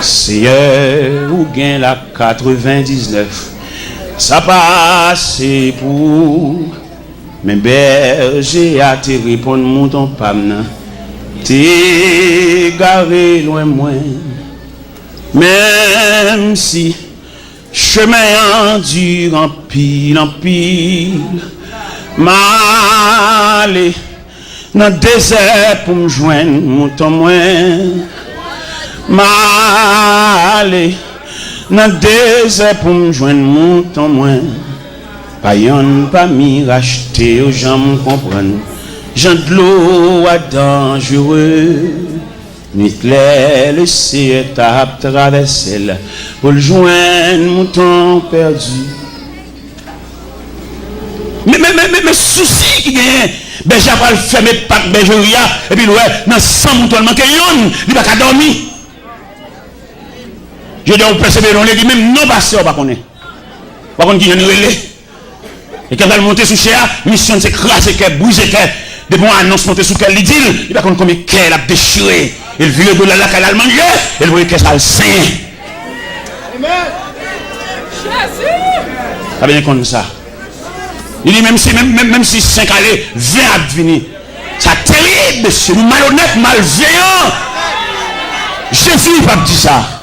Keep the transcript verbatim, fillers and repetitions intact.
Seyè, ou gen la katrevendiznèf. Sa pase pou ou. Men bèje a te reponn mouton pa m nan te egare lwen mwen. Menm si chemen an di anpil, anpil, m ale nan dezè pou m jwenn mouton mwen. M ale nan dezè pou m jwenn mouton mwen. Pa yonn pa mi rachte yo janm konprann jan dlo a danjere. Nwit lè Leseyè t ap travèse l pou l jwenn mouton pèdi. Men, men, men, men, men sousi ki genyen, bèje a pral fèmen pak bèjeri a, epi l wè nan san mouton l manke yonn, li pa ka dòmi. Jodi a ou pèsevere nan legliz, menm non pastè ou pa konnen. Ou pa konn ki jan li rele. E kantal monte sou chè a, misyon l se kraze kè, brize kè. Depi yon anons monte sou kè l, li di l, li pa konn konbyen kè l ap dechire. E l vire do l al lakay l al manje, e l voye kè sa al senyen. Sa byen konn sa. Li di, menm si, menm, menm, menm si senk ale, ven ap vini. Sa terib, mesye. Nou malonèt, malveyan. Jezi p ap di sa.